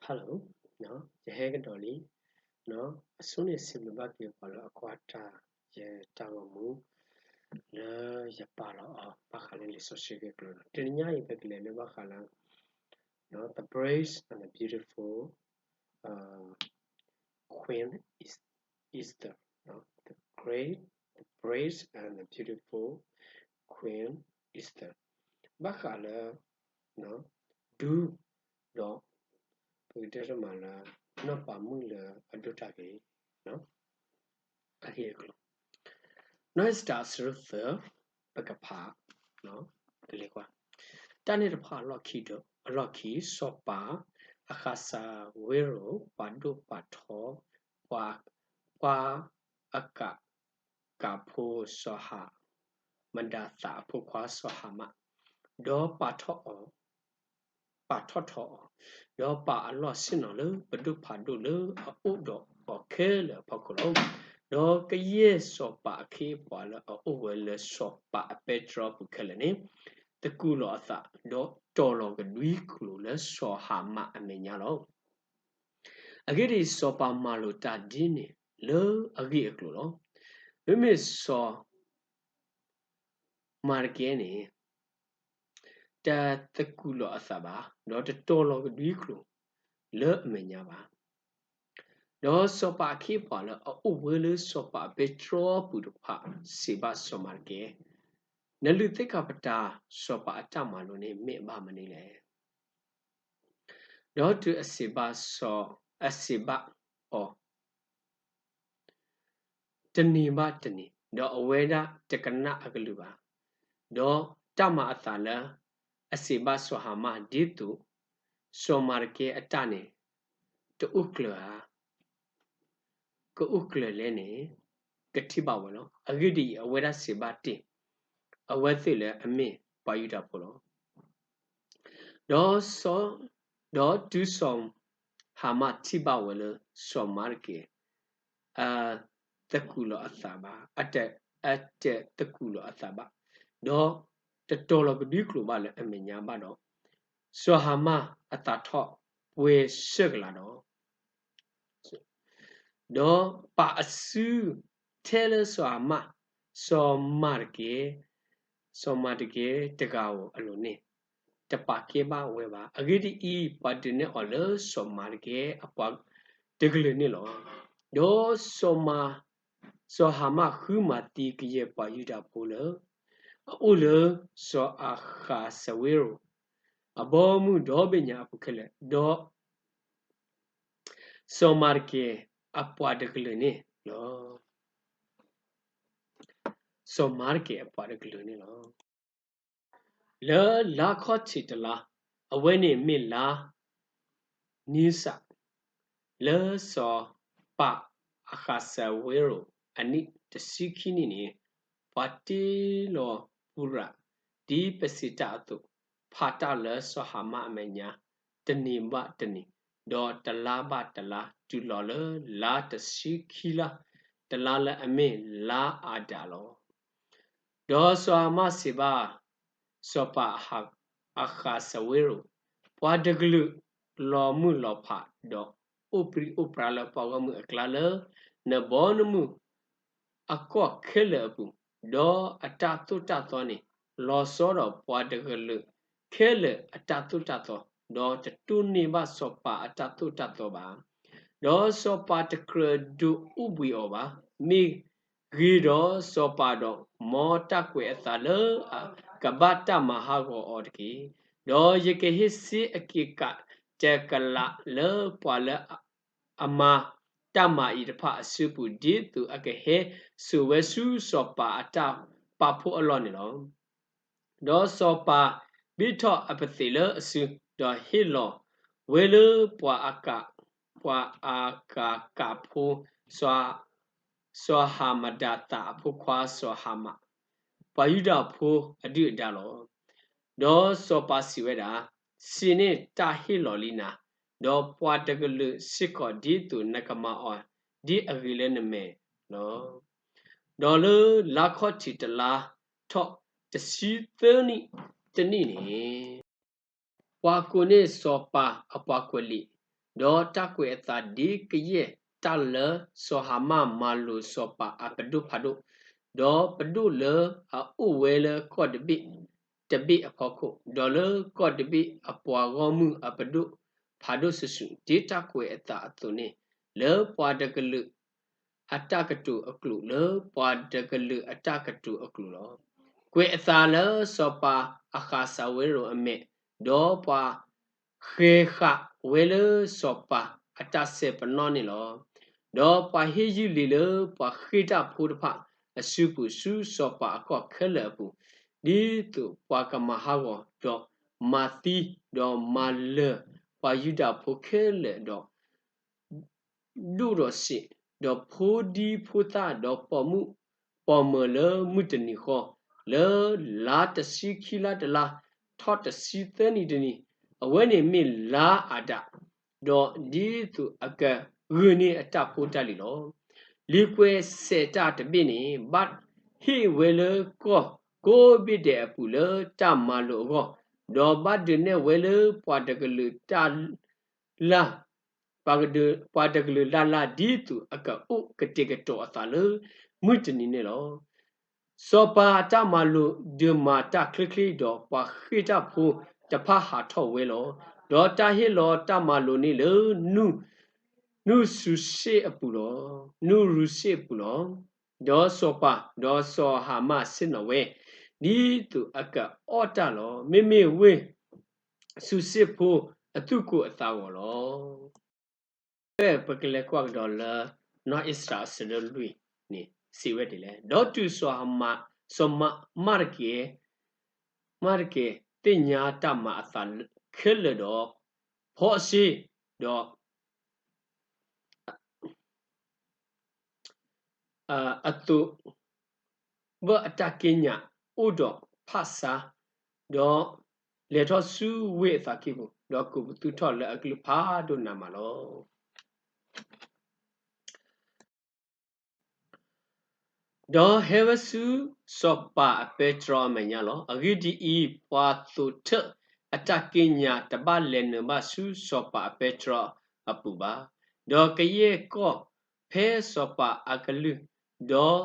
Hello, ယဟဲကဒီးလံ. အဆိန့ၣ်စံးဘျုးဘၣ်က့ၤပှၤလၢအကွၢ်တၢ်ယတၢ်ဂီၤမူ လၢယပာ်လီၤအီၤ ဘၣ်ဃးလၢလံာ်စီဆှံအကျိၤလီၤ. တနံၤညါအံၤ ပကလဲၤလၢဘၣ်ဃးလၢ The Brave and the Beautiful, uh, Queen Esther, the Great, the Brave and the Beautiful Queen Esther. ဘၣ်ဃးလၢ ဒူ ဒီး ပကတဲတမးလၢ နီၢ်ပၤမုၣ်လၢအဒိၣ်တၢ်ဂ့ၤ အဂ့ၢ်အကျိၤ, နီၢ်အ့စတၢၤအဆၢဒိၣ်သၢ, ပကဖး ကလဲၤကွၢ်. တၢ်န့ၣ်တဖၣ်အလီၢ်ခံဒီး အလီၢ်ခံ စီၤပၤအဃးစၤဝ့ရိၤ ပာ်ဒိၣ်ပာ်ထီ ပှၤ ပှၤအကးကးဖိစီၤဟၤမဒၤသးအဖိခွါစီၤဟၤမၣ်, ဒီးပာ်ထီၣ်အီၤ ပာ်ထီၣ်ထီအီၤ, ဒီးပာ်အလီၢ်ဆ့ၣ်နီၤလၢပဒိၣ်ဖးဒိၣ်လၢအအိၣ်ဒီးအီၤခဲလၢာ်အဖီခိၣ်လီၤ. ဒီးကယဲၢ်စီၤပၤအခ့အပှၤလၢအအိၣ်ဝဲလၢစီၤပၤအပဲတြီပူၤခဲလၢာ်န့ၣ် သကူးလီၤအသး ဒီးတီၤလီၤကဒွံကျိာ်လၢစီၤဟၤမၣ်အမဲာ်ညါလီၤ. အဂ့ၢ်ဒ်အံၤ, စီၤပၤမၤလိာ်တၢ်ဒ်န့ၣ်လၢအဂ့ၢ်အကျိၤလီၤ. မ့မ့ၢ်စီၤ မၤတကဲန့ၣ် တသကူးလီၤအသးဘၣ်, ဒီးတတီၤလီၤကဒွံကျိာ်လၢအမဲာ်ညါဘၣ်. ဒီးစီၤပၤအခ့အပှၤလၢအအိၣ်ဝဲလၢစီၤပၤအပဲတြီပူၤတဖၣ် စံးဘၣ်စီၤမၤတကဲ, နလုၢ်သ့ၣ်ခါပတာ် စီၤပၤအတၢ်မၤလိာ်န့ၣ် မ့ၢ်အဘၣ်မနုၤလဲၣ်. ဒီးတုၤအစံးဘၣ်စီၤ, အစံးဘၣ်အီၤ တနံၤဘၣ်တနံၤ, ဒီးအဝဲဒၣ်တကနၣ်အကလုၢ်ဘၣ်. ဒီးတၢ်မၤအသးလၢ အစံးဘၣ်စီၤဟၤမၣ်ဒ်သိး စီၤမၤတကဲအတၢ်န့ၣ် တအိၣ်ကျၢၤဧါ, ကအိၣ်ကျၢၤလဲၣ်န့ၣ် ကထံၣ်ဘၣ်ဝဲလီၤ. အဂ့ၢ်ဒ်အံၤ, အဝဲဒၣ်စံးဘၣ်တ့ၢ် အဝဲသ့ၣ်လၢအမ့ၢ်ပှၤယူဒၤဖိလီၤ. ဒီးစီၤ, ဒီးတုၤစီၤဟၤမၣ်ထံၣ်ဘၣ်ဝဲလၢစီၤမၤတကဲ အသကူးလီၤအသးဘၣ်, အတ, အတသကူးလီၤအသးဘၣ်, ဒီးတတီၤလီၤကဒွံကျိာ်ဘၣ်လၢအမဲာ်ညါဘၣ်ဒီး, စီၤဟၤမၣ်အသးထီၣ်ပှဲၤဆၢကလာ်ဒီး ဒီးပာ်အစုထဲလၢစီၤဟၤမၣ်, စီၤမၤတကဲ, စီၤမၤတကဲတဂၤဧိၤအလိၤန့ၣ် တပာ်ကဲဘၣ်ဝဲဘၣ်. အဂ့ၢ်ဒ်အံၤ, ပှၤဒုးနဲၣ်အီၤလၢစီၤမၤတကဲအပှၤတကလုာ်န့ၣ်လီၤ. ဒီးစီၤမၤ, စီၤဟၤမၣ်ဃုမၤသံကယဲၢ်ပှၤယူဒၤဖိလၢ အအိၣ်လၢစီၤအဃးစၤဝ့ရိၤ အဘီမုၢ်ဒီဘ့ၣ်ညါအပူၤခဲလၢာ်, ဒီး စီၤမၤတကဲအပှၤတကလုာ်န့ၣ်လီၤ. စီၤမၤတကဲအပှၤတကလုာ်န့ၣ်လီၤ. လၢလါခီၣ်ထံးတလါ, အဝဲန့ၣ်မ့ၢ်လါ နံစၢ်, လၢစီၤပၤအဃးစၤဝ့ရိၤအနံၣ်တဆံခံနံၣ်န့ၣ်, ပှၤတ့လီၤပူၤရၤ ဒ်ပစံးတၢ်အသိး, ဖးတၢ်လၢစီၤဟၤမၣ်အမဲာ်ညါ တနံၤဘၣ်တနံၤ, ဒီးတလါဘၣ်တလါ တုၤလီၤလၢလါတဆံခံလါ, တလါလၢအမ့ၢ်လါအၤဒၣ်လီၤ. ဒီးစီၤဟၤမၣ်စံးဘၣ် စီၤပၤအဃးစၤဝ့ရိၤ, ပှၤတကလုာ်လီၤမုၢ်လီၤဖး, ဒီးအိၣ်ပြံအိၣ်ပြါလၢပှၤဂီၢ်မုၢ်အကျါလၢ နဘီနမုၢ်အကီၢ်ခဲလၢာ်အပူၤ, ဒီးအတၢ်သိၣ်တၢ်သီန့ၣ် လီၤဆီဒီးပှၤတကလုာ်ခဲလၢာ်အတၢ်သိၣ်တၢ်သီ, ဒီးတတိၢ်န့ၢ်ဘၣ်စီၤပၤအတၢ်သိၣ်တၢ်သီဘၣ်. ဒီးစီၤပၤတကြၢးဒုးအိၣ်ဘှံးအီၤဘၣ်. မ့ၢ်ဂ့ၤဒီးစီၤပၤဒီး မ်တၢ်ကွဲးအသးလၢအကဘၣ်တၢ်မၤဟးဂီၤအီၤတက့ၢ်. ဒီးယကဟ့ၣ်စ့အက့ၤကးတကလးလၢပှၤလၢအမၤတၢ်မၤအံၤတဖၣ်အစုပူၤ, ဒ်သိးအကဟဲစိာ်ဝဲဆူစီၤပၤအတၢ်ပာ်ဖှိၣ်အလီၢ်န့ၣ်လီၤ. ဒီးစီၤပၤဘ့ၣ်ထီၣ်အပသံးလၢအစု, ဒီးဟ့ၣ်လီၤဝဲလၢပှၤအကး, ပှၤအကးကးဖိ စီၤ, စီၤဟၤမဒၤသးအဖိခွါစီၤဟၤမၣ်, ပှၤယူဒၤဖိအဒုၣ်အဒါလီၤ. ဒီးစီၤပၤစံးဝဲဒၣ်, စံးန့ၣ်တၢ်ဟ့ၣ်လီၤလံနၤ, ဒီးပှၤတကလုာ်စ့ၢ်ကီးဒ်သိးနကမၤအီၤ ဒ်အဂ့ၤလၢနမဲာ်လီၤ. ဒီးလၢလါခီၣ်ထံးတလါထီၣ်တဆံသၢနံၣ်တနံၣ်န့ၣ် ပှၤကိးန့ၢ်စီၤပၤအပှၤကွဲးလံာ် ဒီးတၢ်ကွဲးအသးဒ်ကယဲၢ်တၢ်လၢစီၤဟၤမၣ်မၤလိာ်စီၤပၤအပဒိၣ်ဖးဒိၣ်, ဒီးပဒိၣ်လၢအအိၣ်ဝဲလၢကီၢ်တဘ့ၣ်တဘ့ၣ်အဖီခိၣ်, ဒီးလၢကီၢ်တဘ့ၣ်အပှၤဂီၢ်မုၢ်အပဒိၣ်ဖးဒိၣ်စုာ်စုာ်, ဒ်တၢ်ကွဲးအသးအသိးန့ၣ်, လၢပှၤတကလုာ် အတၢ်ကတိၤအကျိာ်လၢပှၤတကလုာ်အတၢ်ကတိၤအကျိာ်လီၤ. ကွဲးအသးလၢစီၤပၤအဃးစၤဝဲရိၤအမဲာ်, ဒီးပှၤဃဲၤဃာ်ဝဲလၢစီၤပၤအတၢ်စဲးပနီၣ်န့ၣ်လီၤ. ဒီးပှၤဟ့ၣ်ယုၢ်လံာ်လၢပှၤဃ့ၢ်တၢ်ဖိတဖၣ်အစုပူၤဆူစီၤပၤအကီၢ်ခဲလၢာ်အပူၤ, ဒ်သိးပှၤကမၤဟးဂီၤ, ဒီးမၤသံ, ဒီးမၤလၢာ်ပှၤယူဒၤဖိခဲလၢာ်, ဒီး ဒိၣ်ဒီးဆံး, ဒီးဖိဒံဖိသၣ်, ဒီးပိာ်မုၣ်ပိာ်မၢၤလၢမုၢ်တနံၤဃီ, လၢလါတဆံခံလါတလါ, ထီၣ်တဆံသၢနံၤတနံၤ, အဝဲန့ၣ်မ့ၢ်လါအးဒး, ဒီးဒ်သိးအကဂုာ်န့ၢ်အတၢ်ဖိတၢ်လံၤလီၤ. လံာ်ကွဲးစဲးတၢ်တဘ့ၣ်န့ၣ် ဘၣ်ဟ့ၣ်ဝဲလၢကီၢ်ကိးဘ့ၣ်ဒဲးအပူၤလၢတၢ်မၤလိာ်အဂီၢ်, ဒီးဘၣ်ဒုးနဲၣ်ဝဲလၢပှၤတကလုာ်တၢ် လၢ ပှၤတကလုာ်လၢ်လၢ် ဒ်သိးအကအိၣ်ကတဲာ်ကတီၤအသးလၢမုၢ်တနံၤန့ၣ်လီၤ. စီၤပၤအတၢ်မၤလိာ်ဒုးမၤတၢ်ချ့ချ့, ဒီးပှၤဃ့ၢ်တၢ်ဖိတဖၣ်ဟးထီၣ်ဝဲလီၤ. ဒီးတၢ်ဟ့ၣ်လီၤတၢ်မၤလိာ်န့ၣ်လၢ နူၢ်ရူၤၡ့ၣ်အပူၤလီၤ, နူၢ်ရူၤၡ့ၣ်အပူၤလီၤ. ဒီးစီၤပၤ, ဒီးစီၤဟၤမၣ်ဆ့ၣ်နီၤဝဲ, ဒ်သိးအကအီၣ်တၢ်လီၤ. မ့မ့ၢ်ဝ့ၢ် စူၤၡ့ၣ်ဖိအသူၣ်ကိၢ်အသးဂီၤလီၤ. ဖဲပကလဲၤကွၢ်ကဒီးလၢ နီၢ်အ့စတၢၤအဆၢဒိၣ်လွံၢ်န့ၣ် စံးဝဲဒ်လဲၣ်. ဒီးတုၤစီၤမၤ, စီၤမၤ, မၤရကဲ, မၤရကဲသ့ၣ်ညါတၢ်မၤအသးခဲလၢာ်ဒီး, ဖီအ့စ့, ဒီး အသိး ဘၢၣ်အတၢ်က့ညးအိၣ်ဒီးဖၣ်ဆါ, ဒီးလဲၤထီၣ်ဆူဝ့ၢ်အသးကံၢ်ပူၤ, ဒီးကိးပသူထီၣ်လၢအကလုၢ်ဖးဒိၣ်နးမးလီၤ. ဒီးဟဲဝဲဆူစီၤပၤအပဲတြီအမဲာ်ညါလီၤ. အဂ့ၢ်ဒ်အံၤ, ပှၤသိးထၢၣ်အတၢ်က့ညးတဘၣ်လဲၤနုာ်ဘၣ်ဆူစီၤပၤအပဲတြီအပူၤဘၣ်. ဒီးကယဲၢ်ကီၢ်ဖဲစီၤပၤအကလုၢ်, ဒီး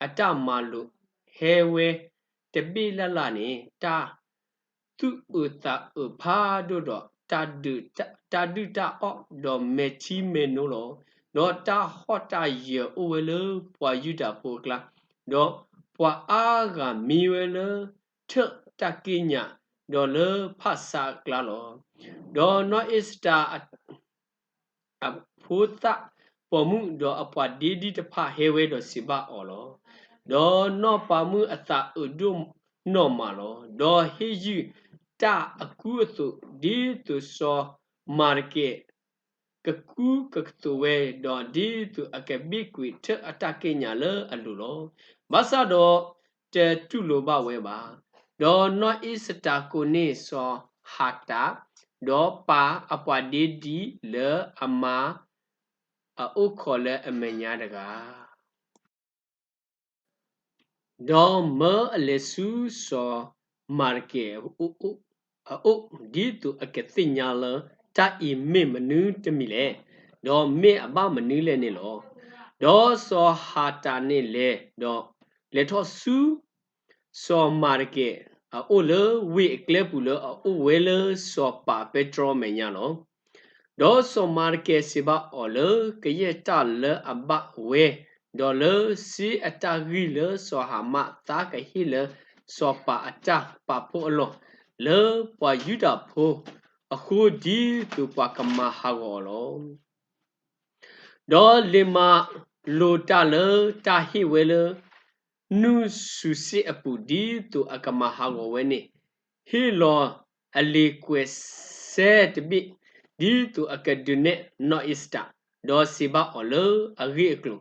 အတၢ်မၤလိာ်ဟဲဝဲတဘ့ၣ်လၢ်လၢ်န့ၣ်, တၢ် သူၣ်အုးသးအုးဖးဒိၣ်ဒီး တၢ်ဒုၣ်တၢ်အီၣ်ဒီးမဲာ်ထံမဲာ်နိလီၤ. ဒီးတၢ်ဟီၣ်တၢ်ယၢၤအိၣ်ဝဲလၢပှၤယူဒၤဖိအကျါ, ဒီးပှၤအါဂၤမံဝဲလၢထၢၣ်တၢ်က့ညး, ဒီးလၢဖၣ်ဆါအကျါလီၤ. ဒီးနီၢ်အ့စတၢၤ အဖိသၣ်ပိာ်မုၣ်ဒီးအပှၤဒ့ဒံၣ်တဖၣ်ဟဲဝဲဒီးစံးဘၣ်အီၤလီၤ. ဒီးနီၢ်ပိာ်မုၣ်အသးအုးဒိၣ်နီၢ်မးလီၤ. ဒီးဟ့ၣ်ယုၢ်တၢ်အကူအသိး, ဒ်သိးစီၤမၤရကဲကကူကသိးဝဲ, ဒီးဒ်သိးအကဘ့ၣ်ကွံာ်ထၢၣ်အတၢ်က့ညးလၢအလိၤလီၤ. ဘၣ်ဆၣ်ဒီးတတူၢ်လိာ်ဘၣ်ဝဲဘၣ်. ဒီးနီၢ်အ့စတၢၤကိးန့ၢ်စီၤဟၤတၢ်, ဒီးပာ်အပှၤဒ့ဒံၣ်လၢအမါအအိၣ်ခိးလၢအမဲာ်ညါတဂၤ, ဒီးမၢအလဲၤဆူစီၤမၤရကဲအအိၣ်, ဒ်သိးအကသ့ၣ်ညါလၢတၢ်အံၤမ့ၢ်မနုၤတမံၤလဲၣ်, ဒီးမ့ၢ်အဘၣ်မနုၤလဲၣ်န့ၣ်လီၤ. ဒီးစီၤဟၤတၢ်န့ၣ်လဲၤ, ဒီးလဲၤထီၣ်ဆူ စီၤမၤရကဲအအိၣ်လၢဝ့ၢ်အကျဲပူၤလၢအအိၣ်ဝဲလၢစီၤပၤပဲတြီအမဲာ်ညါလီၤ. ဒီးစီၤမၤရကဲစံးဘၣ်အီၤလၢကယဲၢ်တၢ်လၢအဘၣ်ဝဲ, ဒီးလၢစ့အတၢ်ဂံၢ်လၢစီၤဟၤမၣ်သါကဟ့ၣ်လၢစီၤပၤအတၢ်ပာ်ဖှိၣ်အလီၢ်, လၢပှၤယူဒၤဖိအဃိဒ်သိးပှၤကမၤဟးဂီၤအီၤလီၤ. ဒီးလံာ်မၤလိာ်တၢ်လၢတၢ်ဟ့ၣ်ဝဲလၢ နူၢ်စူၤစ့ၣ်အပူၤဒ်သိးအကမၤဟးဂီၤဝဲန့ၣ်, ဟ့ၣ်လီၤအလံာ်ကွဲးစဲတဘ့ၣ်, ဒ်သိးအကဒုးနဲၣ်နီၢ်အ့စတၢ်, ဒီးစံးဘၣ်အီၤလၢအဂ့ၢ်အကျိၤ,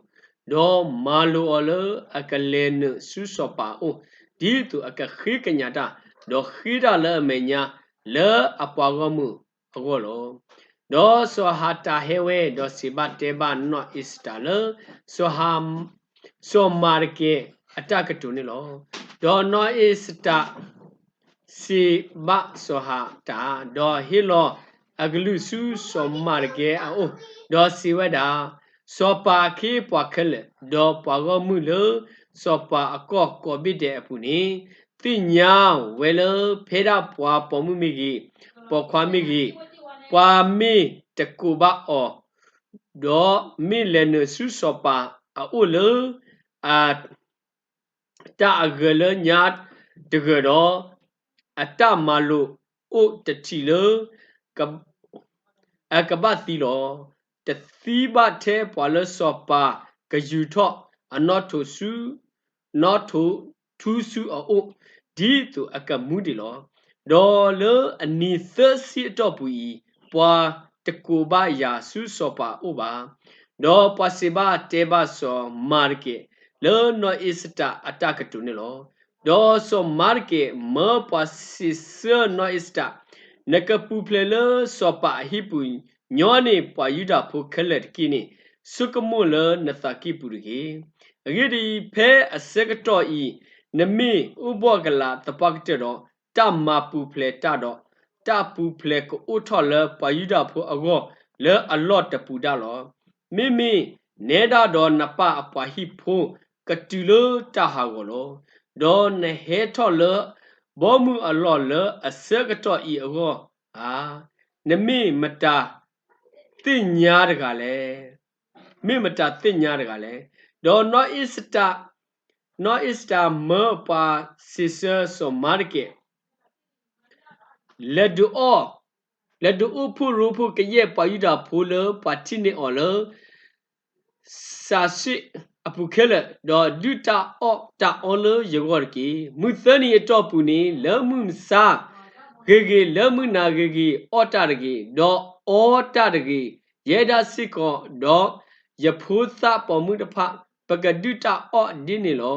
ဒီးမၤလိာ်အီၤလၢအကလဲၤနုာ်ဆူစီၤပၤအအိၣ်, ဒ်သိးအကဃ့ကညးတၢ်, ဒီးဃ့တၢ်လၢအမဲာ်ညါ လၢအပှၤဂီၢ်မုၢ်အဂီၢ်လီၤ. ဒီးစီၤဟၤတၢ်ဟဲဝဲ, ဒီးစံးဘၣ်တဲဘၣ်နီၢ်အ့စတၢ်လၢ စီၤမၤရကဲအတၢ်ကတိၤန့ၣ်လီၤ. ဒီးနီၢ်အ့စတၢ်စံးဘၣ်စီၤဟၤတၢ်, ဒီးဟ့ၣ်လီၤ အကလုၢ်ဆူစီၤမၤရကဲအအိၣ်, ဒီးစံးဝဲဒၣ်, စီၤပၤအခ့အပှၤခဲလၢာ်, ဒီးပှၤဂီၢ်မုၢ်လၢစီၤပၤအကီၢ်ကိးဘ့ၣ်ဒဲးအပူၤန့ၣ်, သ့ၣ်ညါဝဲလၢဖဲဒၣ်ပှၤပိာ်မုၣ်မ့ၢ်ဂ့ၤ, ပိာ်ခွါမ့ၢ်ဂ့ၤ, ပှၤမ့ၢ်တကိးဘၣ်အီၤ, ဒီးမ့ၢ်လဲၤနုာ်ဆူစီၤပၤအအိၣ်လၢ အ တၢ်အဂၢၢ်လၢညါတဂၢၢ်ဒီး, အတၢ်မၤလိာ်အိၣ်တထံၣ်လၢ အကဘၣ်သံလီၤ. တသံဘၣ်ထဲပှၤလၢစီၤပၤကယူၤထီၣ်အနီၣ်ထိးဆူ နီၣ်ထိးထူဆူအအိၣ်, ဒ်သိးအကမူဒံးလီၤ. ဒီးလၢအနံၤသၢဆံအတီၢ်ပူၤအံၤ, ပှၤတကိးဘၣ်ယၤဆူစီၤပၤအအိၣ်ဘၣ်. ဒီးပှၤစံးဘၣ်တဲဘၣ်စီၤမၤရကဲ လၢနီၢ်အ့စတၢ်အတၢ်ကတိၤန့ၣ်လီၤ. ဒီးစီၤမၤရကဲမၢပှၤစံးဆၢနီၢ်အ့စတၢ်, နကပူၤဖျဲးလၢစီၤပၤအဟံၣ်ပူၤ, ညီနုၢ်ပှၤယူဒၤဖိခဲလၢာ်တက့ၢ်န့ၣ်, ဆိကမိၣ်လၢနသးကံၢ်ပူၤတဂ့ၤ. အဂ့ၢ်ဒ်အံၤ, ဖဲအဆၢကတီၢ်အံၤ, နမ့ၢ်အိၣ်ဘှီၣ်ကလာ်သပှၢ်ကတၢၢ်ဒီး, တၢ်မၤပူၤဖျဲးတၢ်ဒီး, တၢ်ပူၤဖျဲးကအိၣ်ထီၣ်လၢပှၤယူဒၤဖိအဂီၢ်လၢအလီၢ်တပူၤဒၣ်လီၤ. မ့မ့ၢ်နဲဒၣ်ဒီးနပၢ်အပှၤဟံၣ်ဖိကတုၤလၢတၢ်ဟးဂီၤလီၤ. ဒီးနဟဲထီၣ်လၢဘီမုၢ်အလီၢ်လၢအဆၢကတီၢ်အံၤအဂီၢ်ဧါ. နမ့ၢ်မတၤသ့ၣ်ညါတဂၤလဲၣ်. မ့ၢ်မတၤသ့ၣ်ညါတဂၤလဲၣ်. ဒီးနီၢ်အ့စတၢ်, နီၢ်အ့စတၢ်မၢပှၤစံးဆၢစီၤမၤရကဲ, လဲၤဒုးအီၣ်, လဲၤဒုးအိၣ်ဖှိၣ်ရိဖှိၣ်ကယဲၢ်ပှၤယူဒၤဖိလၢပှၤထံၣ်န့ၢ်အီၤလၢ စၤစ့းအပူၤခဲလၢာ်, ဒီးဒုၣ်တၢ်အီၣ်တၢ်အီလၢယဂီၢ်တက့ၢ်. မုၢ်သၢနံၤအတီၢ်ပူၤန့ၣ်, လၢမုၢ်မဆါဂ့ၤဂ့ၤ, လၢမုၢ်နၤဂ့ၤဂ့ၤ, အီၣ်တၢ်တဂ့ၤ, ဒီးအီတၢ်တဂ့ၤ, ယဲဒၣ်စ့ၢ်ကီး, ဒီးယဖိသၣ်ပိာ်မုၣ်တဖၣ်, ပကဒုၣ်တၢ်အီၣ်ဒ်န့ၣ်လီ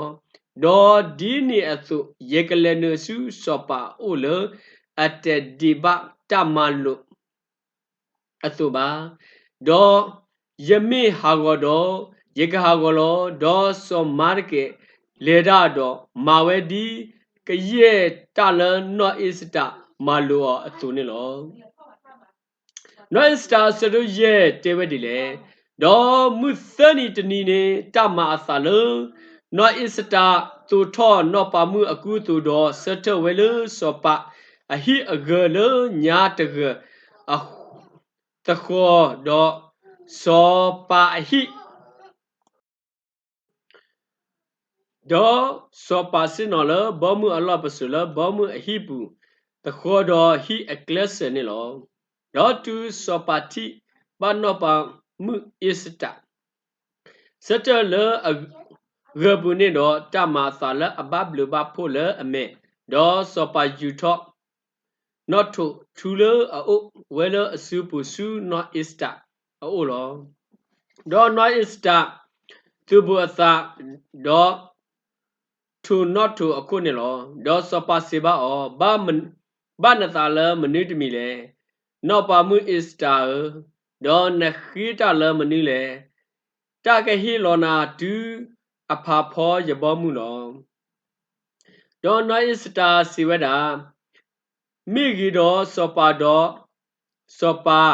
ၤ. ဒီးဒ်န့ၣ်အသိး, ယကလဲၤနုာ်ဆူစီၤပၤအအိၣ်လၢအတဒံးဘၣ်တၢ်မၤလိာ် အသိးဘၣ်. ဒီးယမ့ၢ်ဟးဂီၤဒီး, ယကဟးဂီၤလီၤ. ဒီးစီၤမၤရကဲလဲၤတၢ်ဒီး, မၤဝဲဒ်ကယဲၢ်တၢ်လၢနီၢ်အ့စတၢ်မၤလိာ်အီၤအသိးန့ၣ်လီၤ. နီၢ်အ့စတၢ်အဆၢဒိၣ်ယဲၢ်တဲဝဲဒ်လဲၣ်. ဒီးမုၢ်သၢနံၤတနံၤန့ၣ်, တၢ်မၤအသးလၢ နီၢ်အ့စတၢ်သိးထီၣ်နီၢ်ပၤမုၣ်အကူအသိးဒီး ဆၢထၢၣ်ဝဲလၢစီၤပၤအဟံၣ်အဂၢၢ်လၢညါတဂၢၢ်အသဃီၤ, ဒီးစီၤပၤအဟံၣ် ဒီးစီၤပၤဆ့ၣ်နီၤလၢဘီမုၢ်အလီၢ်ပစိာ်လၢဘီမုၢ်အဟံၣ်ပူၤသဃီၤဒီးဟံၣ်အကျဲစၢၤန့ၣ်လီၤ. ဒီးတုၤစီၤပၤထံၣ်ဘၣ်နီၢ်ပၤမုၣ်အ့စတၢ် ဆၢထၢၣ်လၢအဂၢၢ်ပူၤန့ၣ်ဒီး တၢ်မၤအသးလၢအဘၣ်ဘျုးဘၣ်ဖှိၣ်လၢအမဲာ်, ဒီးစီၤပၤယူာ်ထီၣ် နီၣ်ထိးထူလၢအအိၣ်ဝဲလၢအစုပူၤဆူနီၢ်အ့စတၢ်အအိၣ်လီၤ. ဒီးနီၢ်အ့စတၢ်သုးဘူးအသး, ဒီးထိးနီၣ်ထိးအခိၣ်န့ၣ်လီၤ. ဒီးစီၤပၤစံးဘၣ်အီၤ, ဘၣ်နသးလၢမနုၤတမံၤလဲၣ်. နီၢ်ပၤမုၣ်အ့စတၢ်ဧၢ, ဒီးနဃ့တၢ်လၢမနုၤလဲၣ်. တၢ်ကဟ့ၣ်လီၤနၤတုၤအဖးဖီယဘီမုၢ်လီၤ. ဒီးနီၢ်အ့စတၢ်စံးဝဲဒၣ်, မ့ၢ်ဂ့ၤဒီးစီၤပၤဒီးစီၤပၤ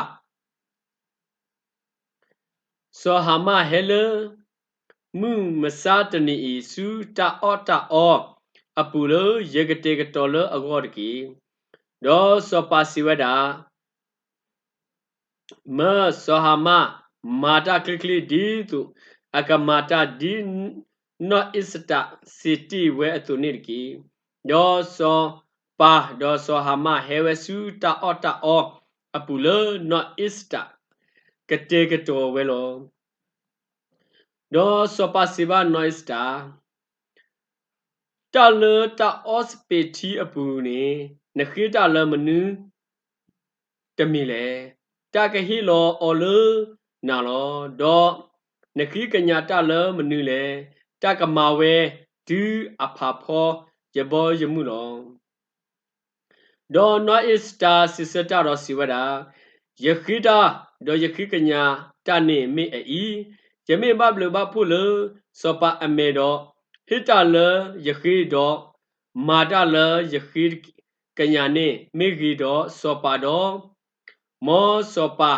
စီၤဟၤမၣ်ဟဲလၢ မုၢ်မဆါတနံၤအံၤ ဆူတၢ်အီၣ်တၢ်အီအပူၤလၢယကတဲာ်ကတီၤလၢအဂီၢ်တက့ၢ်. ဒီးစီၤပၤစံးဝဲဒၣ်, မၢစီၤဟၤမၣ်မၤတၢ်ချ့ချ့ ဒ်သိးအကမၤတၢ်ဒ်နီၢ်အ့စတၢ်စံးတ့ၢ်ဝဲအသိးန့ၣ်တက့ၢ်. ဒီးစီၤပၤဒီးစီၤဟၤမၣ်ဟဲဝဲဆူတၢ်အီၣ်တၢ်အီအပူၤလၢနီၢ်အ့စတၢ်ကတဲာ်ကတီၤဝဲလီၤ. ဒီးစီၤပၤစံးဘၣ်နီၢ်အ့စတၢ်, တၢ်လၢတၢ်အီစပံးထံအပူၤန့ၣ် နဃ့တၢ်လၢမနုၤတမံၤလဲၣ်. တၢ်ကဟ့ၣ်လီၤအီၤလၢနၤလီၤ. ဒီးနဃ့ကညးတၢ်လၢမနုၤလဲၣ်. တၢ်ကမၤဝဲတုၤအဖးဖီယဘီယမုၢ်လီၤ. ဒီးနီၢ်အ့စတၢ်စံးဆၢတၢ်ဒီးစံးဝဲဒၣ်, ယဃ့တၢ်, ဒီးယဃ့ကညးတၢ်န့ၣ်မ့ၢ်အအံၤ, ယမ့ၢ်ဘၣ်ဘျုးဘၣ်ဖှိၣ်လၢစီၤပၤအမဲာ်ဒီး, ဟ့ၣ်တၢ်လၢယဃ့ဒီး, မၤတၢ်လၢယဃ့ကညးန့ၣ်မ့ၢ်ဂ့ၤဒီး, စီၤပၤဒီး မ်စီၤပၤ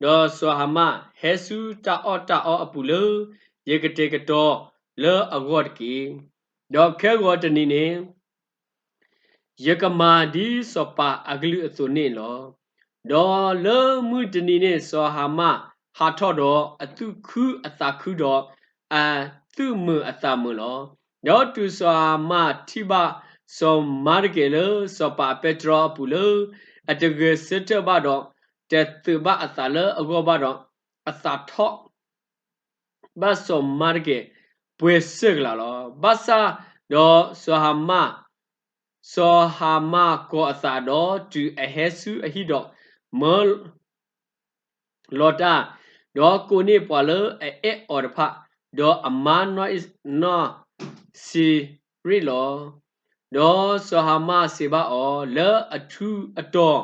ဒီးစီၤဟၤမၣ်ဟဲဆူတၢ်အီၣ်တၢ်အီအပူၤလၢ ယကတဲာ်ကတီၤလၢအဂီၢ်တက့ၢ်. ဒီးခဲဂီၤတနံၤန့ၣ် ယကမၤဒ်စီၤပၤအကလုၢ်အသိးန့ၣ်လီၤ. ဒီးလၢမုၢ်တနံၤန့ၣ် စီၤဟၤမၣ်ဟးထီၣ်ဒီးအသူၣ်ခုအသးခုဒီး အသူၣ်မုာ်အသးမုာ်လီၤ. ဒီးတုၤစီၤဟၤမၣ်ထံၣ်ဘၣ်စီၤမၤရကဲလၢစီၤပၤအပဲတြီအပူၤလၢ အတဂဲၤဆၢထၢၣ်ဘၣ်ဒီး တသုးဘၣ်အသးလၢအဂီၢ်ဘၣ်ဒီး အသးထီၣ် ဘၣ်စီၤမၤရကဲပှဲၤစၢၢ်ကလာ်လီၤ. ဘၣ်ဆၣ်ဒီးစီၤဟၤမၣ် စီၤဟၤမၣ်ကီၤအသးဒီးတုၤအဟဲဆူအဟံၣ်ဒီး မၢလီၤတၢ်, ဒီးကိးန့ၢ်ပှၤလၢအအဲၣ်အီၤတဖၣ်, ဒီးအမါနီၢ်စံၤရ့ၣ်လီၤ. ဒီးစီၤဟၤမၣ်စံးဘၣ်အီၤ, လၢအထူးအတီၤ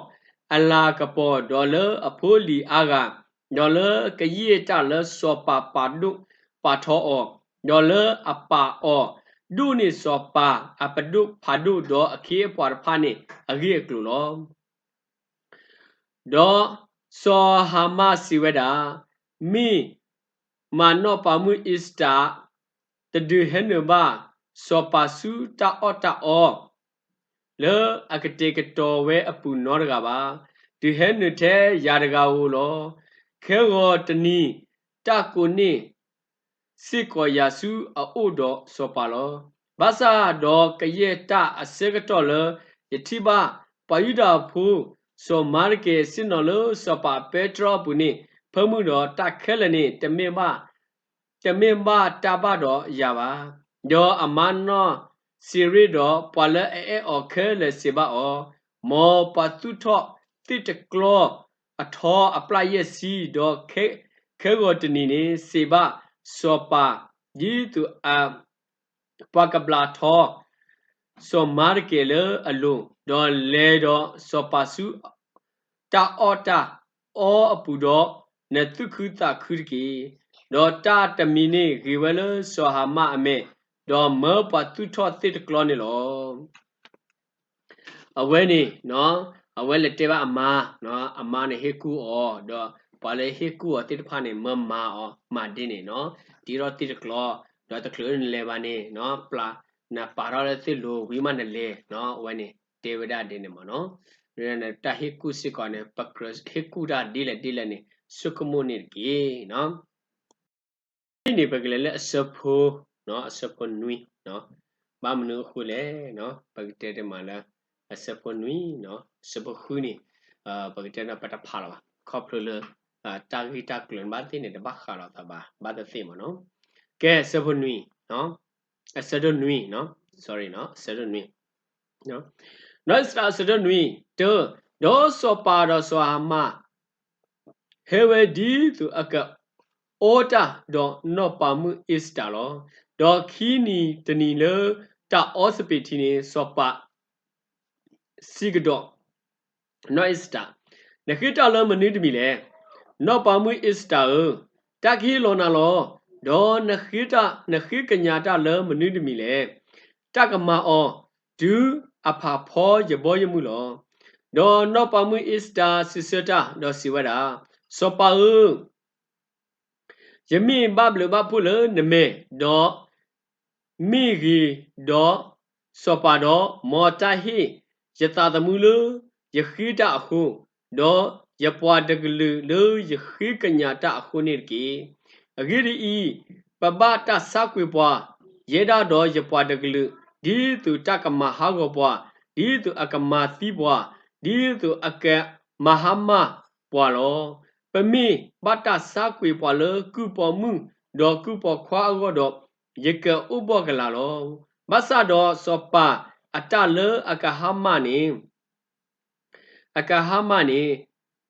အလၤကပီၤ, ဒီးလၢအဖိလံၤအါဂၤ, ဒီးလၢကယဲၢ်တၢ်လၢစီၤပၤပာ်ဒိၣ်ပာ်ထီအီၤ, ဒီးလၢအပာ်အီၤဒိၣ်န့ၢ်စီၤပၤအပဒိၣ်ဖးဒိၣ်ဒီးအခ့အပှၤတဖၣ်န့ၣ် အဂ့ၢ်အကျိၤလီၤ. ဒီးစီၤဟၤမၣ်စံးဝဲဒၣ်, မ့ၢ်မးနီၢ်ပၤမုၣ်အ့ၤစတၢ် တဒုးဟဲနုာ်ဘၣ်စီၤပၤဆူတၢ်အီၣ်တၢ်အီ လၢအကတဲာ်ကတီၤဝဲအပူၤနီတဂၤဘၣ်. ဒုးဟဲနုာ်ထဲယၤတဂၤဧိၤလီၤ. ခဲဂီၤတနံၤ တၢ်ကိးန့ၢ်စ့ၢ်ကီးယၤဆူအအိၣ်ဒီးစီၤပၤလီၤ. ဘၣ်ဆၣ်ဒီးကယဲၢ်တၢ်အဆၢကတီၢ်လၢယထံၣ်ဘၣ်ပှၤယူဒၤဖိ စီၤမၤရကဲဆ့ၣ်နီၤလၢစီၤပၤအပဲတြီအပူၤန့ၣ် ဖၢမုၢ်ဒီးတၢ်ခဲလၢာ်န့ၣ် တမ့ၢ်ဘၣ်တၢ်ဘၣ်ဒီးယၤဘၣ်. ဒီးအမါနီၢ်စံၤရ့ၣ်ဒီးပှၤလၢအအဲၣ်အီၤခဲလၢာ်စံးဘၣ်အီၤ, မ်ပှၤသူၣ်ထီၣ်သ့ၣ်တကျီအထီအပျၢ်ယဲၢ်ဆံ, ဒီးခဲဂီၤတနံၤန့ၣ် စံးဘၣ်စီၤပၤ, ဒ်သိးအ ပှၤကဘျးထီ စီၤမၤရကဲလၢအလိၤ, ဒီးလဲၤဒီးစီၤပၤဆူတၢ်အီၣ်တၢ်အီအပူၤဒီး နသူၣ်ခုသးခုတက့ၢ်. ဒီးတၢ်တမံၤန့ၣ်ဂ့ၤဝဲလၢစီၤဟၤမၣ်အမဲာ်, ဒီးမၢပှၤသူၣ်ထီၣ်သ့ၣ်တကျီန့ၣ်လီၤ. အဝဲန့ၣ်, အဝဲလဲၤတဲဘၣ်အမါ, အမါန့ၣ်ဟ့ၣ်ကူၣ်အီၤ, ဒီးပှၤလၢဟ့ၣ်ကူၣ်အီၤသ့ၣ်တဖၣ်န့ၣ် မၢမၤအီၤမၤဒ်န့ၣ်, တ့ထီၣ်သ့ၣ်တကျီ, ဒီးတချုးနလဲၤဘၣ်န့ၣ်, နပာ်ထီၣ်လၢသ့ၣ်လိၤဝံၤမးနလဲၤ, အဝဲန့ၣ်တဲဝဲဒၣ်ဒ်န့ၣ်မးနီၤ. တၢ်ဟ့ၣ်ကူၣ်စ့ၢ်ကီးန့ၣ် ပကြၢးဟ့ၣ်ကူၣ်တၢ်ဒ်လဲၣ်ဒ်လဲၣ်န့ၣ် ဆိကမိၣ်န့ၣ်တက့ၢ်. အံၤန့ၣ် ပကလဲၤလၢအဆၢဖိ, အဆၢဖိနွံ, ဘၣ်မနုၤအဃိလဲၣ်, ပကတဲတမးလၢ အဆၢဖိနွံ, အဆၢဖိဃုန့ၣ်, ပကတဲဒီးပတဖးလီၤဘၣ်, ခီဖျိလၢ တၢ်ဂ့ၢ်တၢ်ကျိၤန့ၣ်ဘၣ်သ့ၣ်န့ၣ် တဘၣ်ဃးလိာ်သးဘၣ်, ဘၣ်သ့ၣ်သ့ၣ်မးနီၤ. ကဲ, အဆၢဖိနွံ, အဆၢဒိၣ်နွံ, sorry, အဆၢဒိၣ်နွံ, နီၢ်အ့စတၢၤ အဆၢဒိၣ်နွံ, တၢ, ဒီးစီၤပၤဒီးစီၤဟၤမၣ် ဟဲဝဲဒ်သိးအကအိၣ်တၢ်ဒီးနီၢ်ပၤမုၣ်အ့စတၢၤလီၤ. ဒီးခံနံၤတနံၤလၢတၢ်အီစပံးထံန့ၣ် စီၤပၤ စံးကဒီး နီၢ်အ့စတၢၤ, နဃ့တၢ်လၢမနုၤတမံၤလဲၣ်. နီၢ်ပၤမုၣ်အ့စတၢၤဧၢ, တၢ်ကဟ့ၣ်လီၤနၤလီၤ. ဒီးနဃ့တၢ်, နဃ့ကညးတၢ်လၢမနုၤတမံၤလဲၣ်. တၢ်ကမၤအီၤ တုၤအဖးဖီယဘီယမုၢ်လီၤ. ဒီးနီၢ်ပၤမုၣ်အ့စတၢၤစံးဆၢတၢ်, ဒီးစံးဝဲဒၣ်, စီၤပၤဧၢ, ယမ့ၢ်ဘၣ်ဘျုးဘၣ်ဖှိၣ်လၢနမဲာ်, ဒီးမ့ၢ်ဂ့ၤဒီးစီၤပၤဒီး, မ်တၢ်ဟ့ၣ်ယသးသမူလၢယဃ့တၢ်အဃိ, ဒီးယပှၤတကလုာ်လၢယဃ့ကညးတၢ်အဃိန့ၣ်တက့ၢ်. အဂ့ၢ်ဒ်အံၤ, ပဘၣ်တၢ်ဆါကွံာ်ပှၤ, ယဲဒၣ်ဒီးယပှၤတကလုာ်, ဒ်သိးတၢ်ကမၤဟးဂီၤပှၤ, ဒ်သိးအကမၤသံပှၤ, ဒ်သိးအကမၤဟါမၢ်ပှၤလီၤ. ပမ့ၢ်ဘၣ်တၢ်ဆါကွံာ်ပှၤလၢကုၢ်ပိာ်မုၣ်, ဒီးကုၢ်ပိာ်ခွါအဂီၢ်ဒီး, ယကအိၣ်ဘှီၣ်ကလာ်လီၤ. ဘၣ်ဆၣ်ဒီးစီၤပၤအတၢ်လၢအကဟါမၢ်န့ၣ်, အကဟါမၢ်န့ၣ်,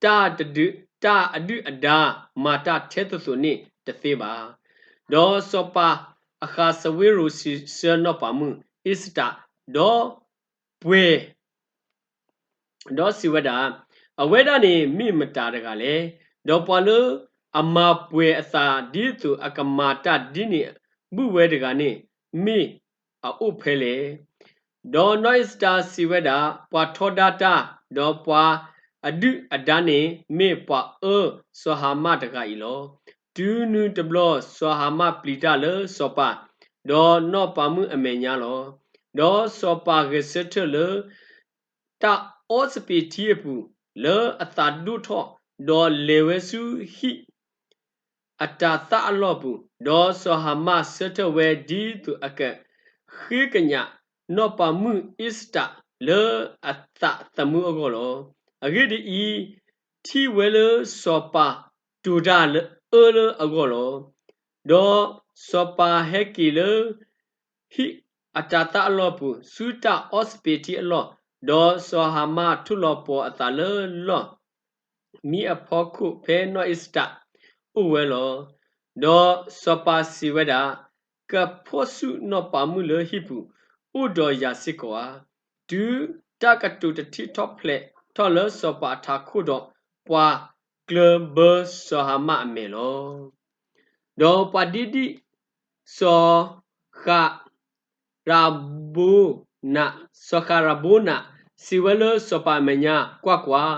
တၢ်အဒုၣ်အဒါမၤတၢ်ထဲသိးသိးန့ၣ်တသ့ဘၣ်. ဒီးစီၤပၤအဃးစဝ့ရိၤစံးဆၢနီၢ်ပၤမုၣ်အ့စတၢၤ, ဒီးပှဲၤ ဒီးစံးဝဲဒၣ်, အဝဲဒၣ်န့ၣ်မ့ၢ်မတၤတဂၤလဲၣ်. ဒီးပှၤလၢအမၤပှဲၤအသးဒ်သိးအကမၤတၢ်ဒ်န့ၣ် ဘူၣ်ဝဲတဂၤန့ၣ် မ့ၢ်အအိၣ်ဖဲလဲၣ်. ဒီးနီၢ်အ့စတၢၤစံးဝဲဒၣ်, ပှၤထီဒါတၢ်, ဒီးပှၤ အဒုၣ်အဒါန့ၣ်မ့ၢ်ပှၤအၢစီၤဟၤမၣ်တဂၤအံၤလီၤ. တုၤနုၤတဘျီစီၤဟၤမၣ်ပျံၤတၢ်လၢစီၤပၤ, ဒီးနီၢ်ပၤမုၣ်အမဲာ်ညါလီၤ. ဒီးစီၤပၤဂဲၤဆၢထၢၣ်လၢ တၢ်အီစပံးထံအပူၤ လၢအသးဒိၣ်ထီၣ်, ဒီးလဲၤဝဲဆူဟံၣ် အတၤသၣ်အလီၢ်ပူၤ, ဒီးစီၤဟၤမၣ်ဆၢထၢၣ်ဝဲဒ်သိးအကဃ့ကညး နီၢ်ပၤမုၣ်အ့ၤစတၢ်လၢအသးသမူအဂီၢ်လီၤ. အဂ့ၢ်ဒ်အံၤ, ထံၣ်ဝဲလၢစီၤပၤတိၤတၢ်လၢအၢလၢအဂီၢ်လီၤ. ဒီးစီၤပၤဟဲက့ၤလၢ ဟံၣ်အတၤသၣ်အလီၢ်ပူၤ ဆူတၢ်အီစပံးထံအလီၢ်, ဒီးစီၤဟၤမၣ်ထိၣ်လီၤပှီၤအသးလၢလီၢ် မံအဖီခိၣ်ဖဲနီၢ်အ့ၤစတၢ်အိၣ်ဝဲလီၤ. ဒီးစီၤပၤစံးဝဲဒၣ်, ကဖီၣ်ဆူၣ်နီၢ်ပၤမုၣ်လၢဟံၣ်ပူၤ, အိၣ်ဒီးယၤစ့ၢ်ကီးဧါ. တုၤတၢ်ကတိၤတထံၣ်ထီၣ်ဖျဲးထီၣ်လၢစီၤပၤအထးခိၣ်ဒီး, ပှၤကျၢၤဘၢစီၤဟၤမၣ်အမဲာ်လီၤ. ဒီးပှၤဒ့ဒံၣ်စီၤဃ ရၤဘိနး, စီၤဃရၤဘိနး စံးဝဲလၢစီၤပၤအမဲာ်ညါ, ကွၢ်ကွၢ်,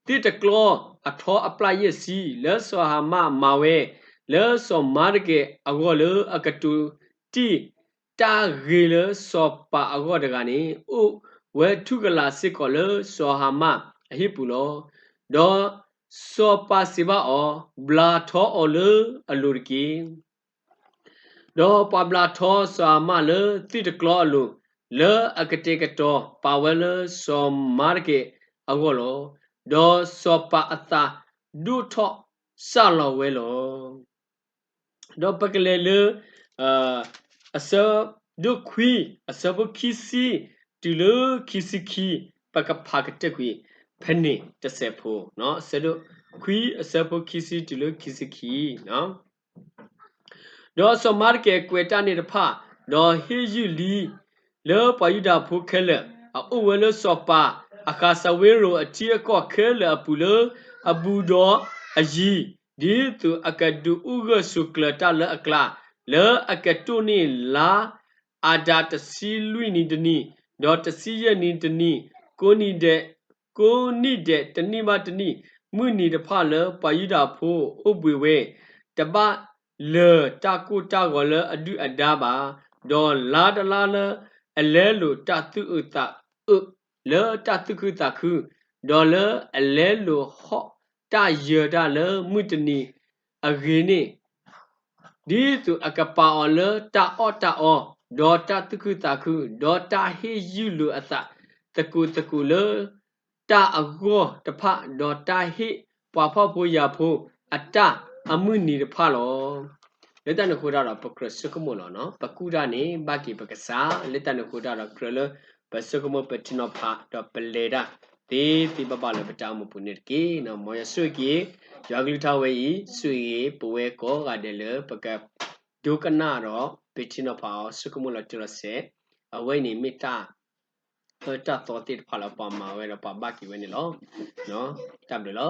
သ့ၣ်တကျီအထီအပျၢ်ယဲၢ်ဆံ လၢစီၤဟၤမၣ်မၤဝဲ လၢစီၤမၤရကဲအဂီၢ်လၢအကတိၤတ့ၢ်တၢ်ဂ့ၤလၢစီၤပၤအဂီၢ်တဂၤန့ၣ်, အိၣ်ဝဲထူကလာ်စ့ၢ်ကီးလၢစီၤဟၤမၣ်အဟံၣ်ပူၤလီၤ. ဒီးစီၤပၤစံးဘၣ်အီၤ, ဘျးထီအီၤလၢအလိၤတက့ၢ်. ဒီးပှၤဘျးထီစီၤဟၤမၣ်လၢသ့ၣ်တကျီအလိၤ, လၢအကတဲာ်ကတီၤပာ်ဝဲလၢစီၤမၤရကဲအဂီၢ်လီၤ. ဒီးစီၤပၤအသးဒိၣ်ထီၣ်စၢ်လီၤဝဲလီၤ. ဒီးပကလဲၤလၢ အဆၢဒိၣ်ခွံ အဆၢဖိခံဆံ တုၤလၢခံဆံခံ, ပကဖးကတၢၢ်ကွံာ် ဖဲန့ၣ်တစဲးဖိ, အဆၢဒိၣ်ခွံ အဆၢဖိခံဆံတုၤလၢခံဆံခံ ဒီးစီၤမၤရကဲကွဲးတၢ်န့ၣ်တဖၣ်, ဒီးဟ့ၣ်ယုၢ်လံ လၢပှၤယူဒၤဖိခဲလၢာ် အအိၣ်ဝဲလၢစီၤပၤအဃးစၤဝ့ရိၤအထံအကီၢ်ခဲလၢာ်အပူၤလၢအဘူးဒီးအယံၤ, ဒ်သိးအကဒုးအိၣ်ဂၢၢ်ဆိးကျၢၤတၢ်လၢအကျါ, လၢအကတိၢ်န့ၢ်လါအၤဒါတဆံလွံၢ်နံၤတနံၤ, ဒီးတဆံယဲၢ်နံၤတနံၤ, ကိးနံၣ်ဒဲး, ကိးနံၣ်ဒဲးတနံၣ်ဘၣ်တနံၣ်, မုၢ်နံၤတဖၣ်လၢပှၤယူဒၤဖိအိၣ်ဘှံးဝဲ, တဘၣ်လၢၤတၢ်ကိၢ်တၢ်ဂီၤလၢအဒုၣ်အဒါဘၣ်, ဒီးလါတလါလၢအလဲလိာ်တၢ်သူၣ်အုးသးအုးလၢတၢ်သူၣ်ခုသးခု, ဒီးလၢအလဲလိာ်ဟီၣ်တၢ်ယၢၤတၢ်လၢမုၢ်တနံၤအဂ့ၤန့ၣ်, ဒ်သိးအကပာ်အီၤလၢတၢ်အီၣ်တၢ်အီ, ဒီးတၢ်သူၣ်ခုသးခု, ဒီးတၢ်ဟ့ၣ်ယုၢ်လိာ်အသးသကိးသကိးလၢ တၢ်အဂီၢ်တဖၣ်, ဒီးတၢ်ဟ့ၣ်ပှၤဖှီၣ်ဖိယာ်ဖိအတၢ်အမုၢ်နံၤတဖၣ်လီၤ. လၢတၢ်န့ၣ်အဃိတၢ်ဒီး ပကြၢးဆိကမိၣ်လီၤ. ပကူၣ်တၢ်န့ၣ် ဘၣ်က့ၤပကစၢ်, လၢတၢ်န့ၣ်အဃိတၢ်ဒီး ကြၢးလၢပဆိကမိၣ်ပထံနီၤဖး ဒီးပလဲၤတၢ်သ့သ့ဘၣ်ဘၣ်လၢပတၢ်အိၣ်မူပူၤန့ၣ်တက့ၢ်. မ်ယွၤဆိၣ်ဂ့ၤက့ၤ ယွၤကလုၢ်ကထါဝဲအံၤ ဆိၣ်ဂ့ၤပဝဲကိးဂၤဒဲးလၢပကဒိကနၣ်ဒီး ပထံနီၤဖးအီၤ ဆိကမိၣ်လီၤတံၢ်လီၤဆဲး, အဝဲအံၤန့ၣ်မ့ၢ်တၢ် တၢ်သီသ့ၣ်တဖၣ်လၢပှၤမၤဝဲဒီးပှၤဘၣ်က့ၤဝဲန့ၣ်လီၤ. တၢ်ဘျုးလီၤ.